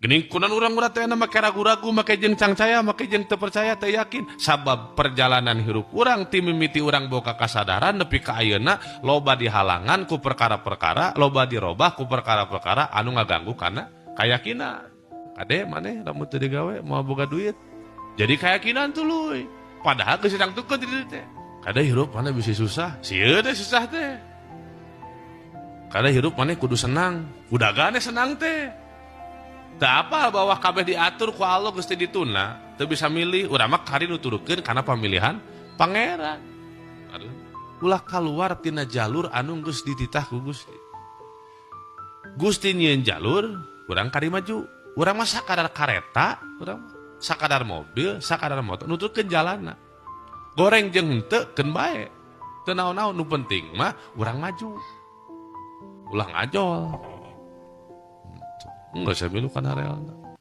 Geuning kunaon urang murah teh make ragu-ragu, make jeung cangcaya, make jeung teu percaya, teu yakin. Sabab perjalanan hirup urang ti mimiti urang boga kasadaran nepi ka ayeuna loba dihalangan ku perkara-perkara, loba dirobah ku perkara-perkara anu ngaganggu kana kayakinan. Kade maneh lamun teu digawe moal boga duit. Jadi keyakinan tuluy. Padahal geus ditangtukeun ti dieu teh. Kade hirup maneh bisa susah, sieun teh susah teh. Kade hirup maneh kudu senang, kudagane senang teh. Teu apal bahwa kabeh diatur ku Allah geus teu dituna, teu bisa milih, urang mah kari nuturkeun kana pamilihan pangeran. Aduh, ulah kaluar tina jalur anu geus dititah ku Gusti. Gusti nyieun jalur, urang kari maju. Urang mah sakadar kareta, urang mah sakadar mobil, sakadar motor, nuturkeun jalanna. Goreng jeung henteu keun bae. Teu naon-naon, nu penting mah urang maju. Ulah ngajol. Enggak, saya milu kana realna.